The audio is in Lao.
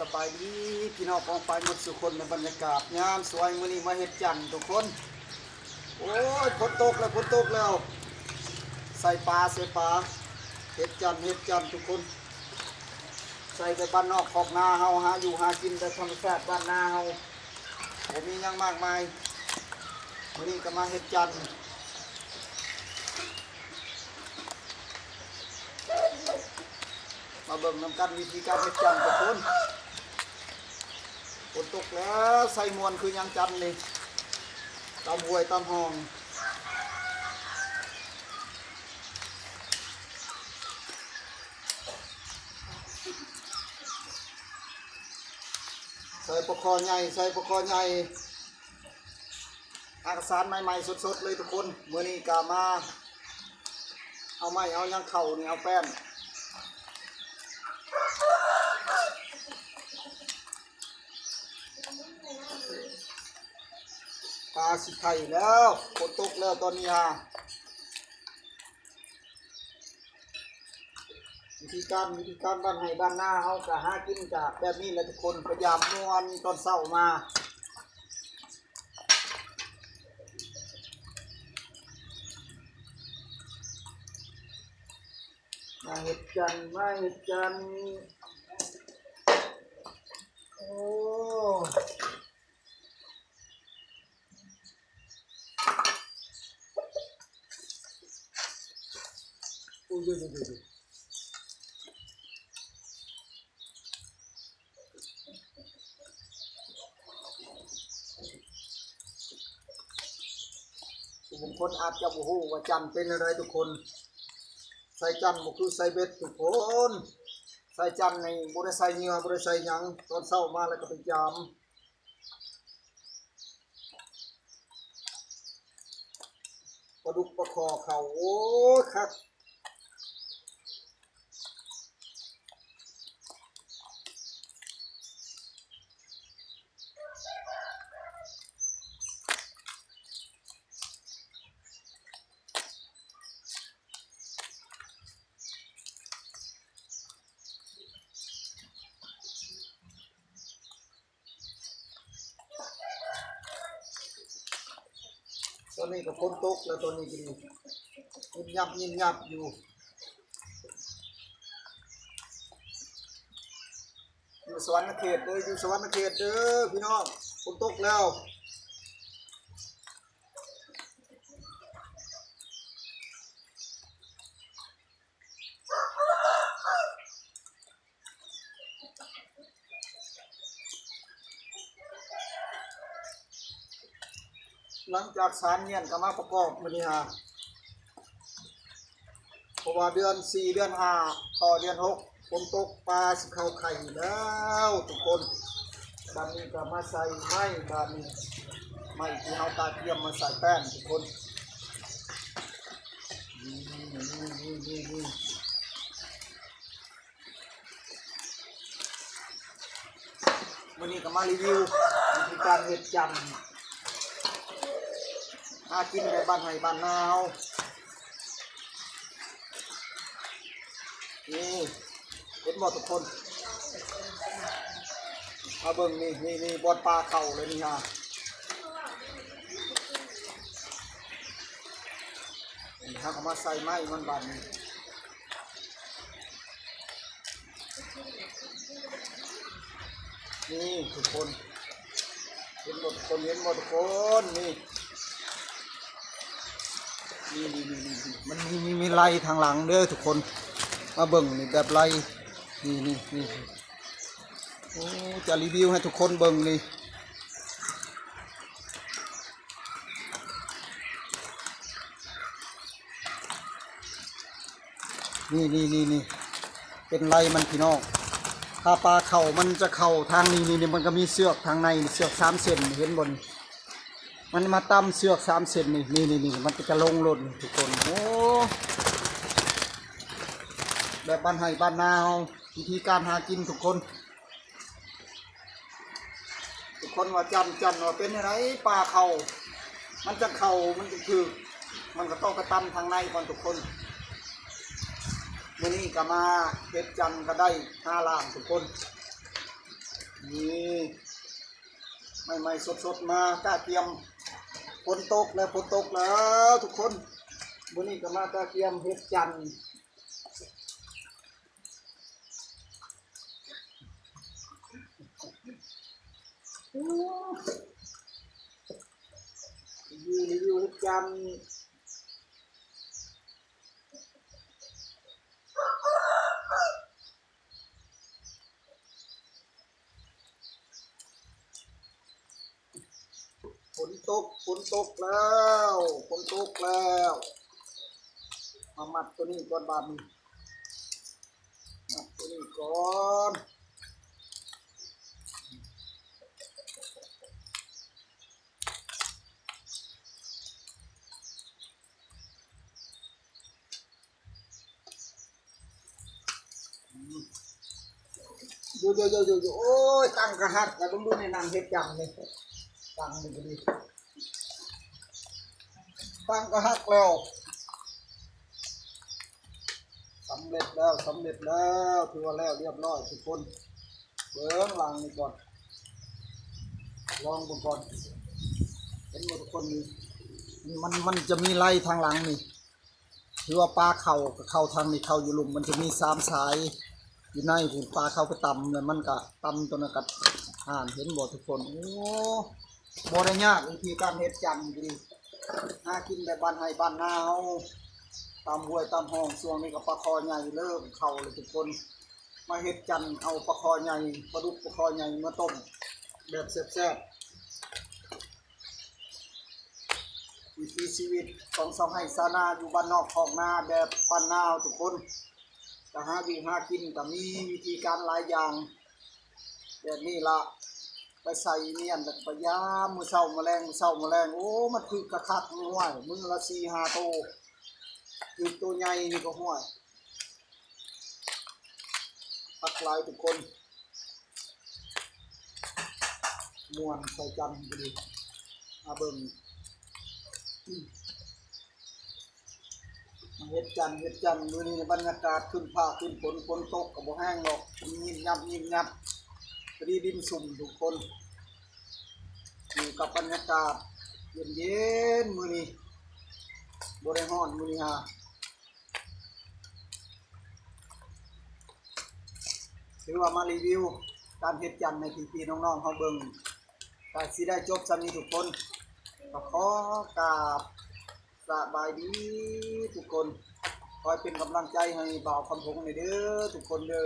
ສະບາຍດີພີ່ນ້ອງປ້ອງປາຍໝົດສູ່ຄົນ ໃນບັນຍາກາດຍາມສວຍ ມື້ນີ້ມາເຮັດຈັນທຸກຄົນ. ໂອ້ຍ ຝົນຕົກແລ້ວ ຝົນຕົກແລ້ວ ໃສ່ປາ ໃສ່ປາ ເຮັດຈັນ ເຮັດຈັນທຸກຄົນ. ໃສ່ແບບບ້ານນອກຄອກນາເຮົາ ຫາຢູ່ຫາກິນແບບທຳມະຊາດບ້ານນາເຮົາ ບໍ່ມີຫຍັງມາກມາຍ. ມື້ນີ້ກໍມາເຮັດຈັນ ມາເບິ່ງນຳກັນວິທີການເຮັດຈັນທຸກຄົນ. ຝົນຕົກແລ້ວ ໃສ່ມ່ວນຄືຫຍັງຈັນນີ້ ຕາມຫ້ວຍຕາມຮ່ອງ. ໃສ່ປາຄໍ່ໃຫຍ່ ໃສ່ປາຄໍ່ໃຫຍ່ ອາກາສານໃໝ່ໆສົດໆເລີຍທຸກຄົນ. ມື້ນີ້ກະມາເອົາໄມ້ເອົາຫຍັງເຂົ້ານີ້ ເອົາແປ້ນ ປາຊິໄຂ່ແລ້ວ ຝົນຕົກແລ້ວຕອນນີ້ຫາ. ວິທີການ ວິທີການບ້ານໄຮ່ບ້ານນາເຮົາກະຫາກິນຈາກແບບນີ້ແຫຼະທຸກຄົນ. ພະຍາຍາມມ່ວນຕອນເຊົ້າມາ ມາເຮັດຈັນ ມາເຮັດຈັນ. ໂອ້ ຜູ້ບາງຄົນອາດຈະບໍ່ຮູ້ວ່າຈັນເປັນແນວໃດທຸກຄົນ. ໃສ່ຈັນບໍ່ຄືໃສ່ເບັດທຸກຄົນ. ໃສ່ຈັນນີ້ບໍ່ໄດ້ໃສ່ເຫຍື່ອ ບໍ່ໄດ້ໃສ່ຫຍັງ. ຕອນເຊົ້າມາແລ້ວກໍໄປຢາມ ປາດຸກປາຄໍ່ເຂົ້າ ໂອ້ຍ ຄັກ. ຕອນນີ້ກໍຝົນຕົກແລ້ວ ຕອນນີ້ກໍຍິບຍັບຍິບຍັບຢູ່. ຢູ່ສະຫວັນນະເຂດເດີ ຢູ່ສະຫວັນນະເຂດເດີພີ່ນ້ອງ. ຝົນຕົກແລ້ວ ຫຼັງຈາກສານມ້ຽນກໍມາປະກອບມື້ນີ້ຫາ ເພາະວ່າເດືອນສີ່ ເດືອນຫ້າ ຕໍ່ເດືອນຫົກ ຝົນຕົກ ປາຊິເຂົ້າໄຂ່ແລ້ວທຸກຄົນ. ບາດນີ້ກໍມາໃສ່ໄມ້ ບາດນີ້ໄມ້ທີ່ເຮົາຕາກກຽມມາໃສ່ແປ້ນທຸກຄົນ. ນີ້ ນີ້ ນີ້ ນີ້ ນີ້. ມື້ນີ້ກໍມາຣີວິວວິທີການເຮັດຈັນ ຫາກິນແບບບ້ານໄຮ່ບ້ານນາເຮົາ. ນີ້ ເຫັນບໍ່ທຸກຄົນ? ມາເບິ່ງນີ້ ນີ້ ນີ້ ບ່ອນປາເຂົ້າເລີຍນີ້ຫາ. ນີ້ ເຮົາກໍມາໃສ່ໄມ້ມັນບາດນີ້. ນີ້ທຸກຄົນ ເຫັນບໍ່ທຸກຄົນ? ເຫັນບໍ່ທຸກຄົນ? ນີ້ ນີ້ ນີ້ ນີ້ ນີ້ ມັນມີ ມີ ມີໄລ່ທາງຫຼັງເດີທຸກຄົນ. ມາເບິ່ງນີ້ ແບບໄລ່ ນີ້ ນີ້ ນີ້. ໂອ້ ຈະຣີວິວໃຫ້ທຸກຄົນເບິ່ງນີ້. ນີ້ ນີ້ ນີ້ ນີ້ ເປັນໄລ່ມັນພີ່ນ້ອງ. ຖ້າປາເຂົ້າມັນຈະເຂົ້າທາງນີ້ ນີ້ ນີ້ ມັນກໍມີເຊືອກທາງໃນ ເຊືອກສາມເສັ້ນ ເຫັນບໍ່ນີ້? ມັນມາຕຳເຊືອກສາມເສັ້ນນີ້ ນີ້ ນີ້ ນີ້ ມັນກໍຈະລົງໂລດນີ້ທຸກຄົນ. ໂອ້ ແບບບ້ານໄຮ່ບ້ານນາເຮົາ ວິທີການຫາກິນທຸກຄົນ. ທຸກຄົນວ່າຈັນ ຈັນວ່າເປັນຈັ່ງໃດ ປາເຂົ້າ ມັນຈະເຂົ້າ ມັນຈະຖືກ ມັນກໍຕ້ອງໄປຕຳທາງໃນກ່ອນທຸກຄົນ. ມື້ນີ້ກໍມາເຮັດຈັນກໍໄດ້ຫ້າລ້ານທຸກຄົນ. ນີ້ ໃໝ່ໆສົດໆ ມາກະກຽມ. ຝົນຕົກແລ້ວ ຝົນຕົກແລ້ວທຸກຄົນ. ມື້ນີ້ກໍມາກະກຽມເຮັດຈັນ. ຣີວິວເຮັດຈັນ. ຝົນຕົກ ຝົນຕົກແລ້ວ ຝົນຕົກແລ້ວ. ມາມັດໂຕນີ້ກ່ອນບາດນີ້ ມັດໂຕນີ້ກ່ອນ. ໂຢໆໆໆ ໂອ້ຍ ຕັ່ງກະຫັກແລ້ວ. ເບິ່ງດູນີ້ ນັ່ງເຮັດຈັ່ງນີ້ ຕັ່ງນີ້ກໍດີ ຕັ່ງກະຫັກແລ້ວ. ສຳເລັດແລ້ວ ສຳເລັດແລ້ວ ຖືວ່າແລ້ວລຽບຮ້ອຍທຸກຄົນ. ເບິ່ງຫຼັງນີ້ກ່ອນ ລອງເບິ່ງກ່ອນ ເຫັນບໍ່ທຸກຄົນ? ນີ້ ມັນ ມັນຈະມີໄລ່ທາງຫຼັງນີ້ ຖືວ່າປາເຂົ້າ ກໍເຂົ້າທາງນີ້ ເຂົ້າຢູ່ລຸ່ມ ມັນຈະມີສາມສາຍຢູ່ໃນພຸ້ນ. ປາເຂົ້າໄປຕຳ ແລ້ວມັນກໍຕຳຕົວນັ້ນກໍ ອ່ານ ເຫັນບໍ່ທຸກຄົນ? ໂອ້ ບໍ່ໄດ້ຍາກ ວິທີການເຮັດຈັນນີ້ ຫາກິນແບບບ້ານໄຮ່ບ້ານນາເຮົາ ຕາມຫ້ວຍຕາມຮ່ອງ. ຊ່ວງນີ້ກໍປາຄໍ່ໃຫຍ່ເລີ່ມເຂົ້າແລ້ວທຸກຄົນ. ມາເຮັດຈັນເອົາປາຄໍ່ໃຫຍ່ ປາດຸກປາຄໍ່ໃຫຍ່ມາຕົ້ມແບບແຊບໆ. ວິຖີຊີວິດຂອງຊາວໄຮ່ຊາວນາ ຢູ່ບ້ານນອກຄອກນາ ແບບບ້ານນາເຮົາທຸກຄົນ. ກະຫາຢູ່ຫາກິນ ກະມີວິທີການຫຼາຍຢ່າງແບບນີ້ລະ. ໄປໃສ່ມຽນ ແລ້ວກໍໄປຢາມມື້ເຊົ້າມາແລງ ມື້ເຊົ້າມາແລງ. ໂອ້ ມັນຖືກຄັກໆ ນີ້ ຫ້ວຍ ມື້ລະສີ່ຫ້າໂຕ ຖືກໂຕໃຫຍ່ນີ້ກໍ ຫ້ວຍ ຄັກຫຼາຍທຸກຄົນ. ມ່ວນໃສ່ຈັນກໍດີ ມາເບິ່ງ ມາເຮັດຈັນ ເຮັດຈັນ. ມື້ນີ້ບັນຍາກາດຄຶ້ມຟ້າຄຶ້ມຝົນ ຝົນຕົກກໍບໍ່ແຮງດອກ ຍິບຍັບຍິບຍັບ ພໍດີດິນຊຸ່ມທຸກຄົນ. ຢູ່ກັບບັນຍາກາດເຢັນໆ ມື້ນີ້ ບໍ່ໄດ້ຮ້ອນມື້ນີ້ຫາ. ຖືວ່າມາຣີວິວການເຮັດຈັນໃຫ້ພີ່ໆ ນ້ອງໆ ເຮົາເບິ່ງ ກະຊິໄດ້ຈົບສ່ຳນີ້ທຸກຄົນ. ກໍຂໍກາບສະບາຍດີທຸກຄົນ ຄອຍເປັນກຳລັງໃຈໃຫ້ບ່າວຄຳພົງແດ່ເດີທຸກຄົນເດີ.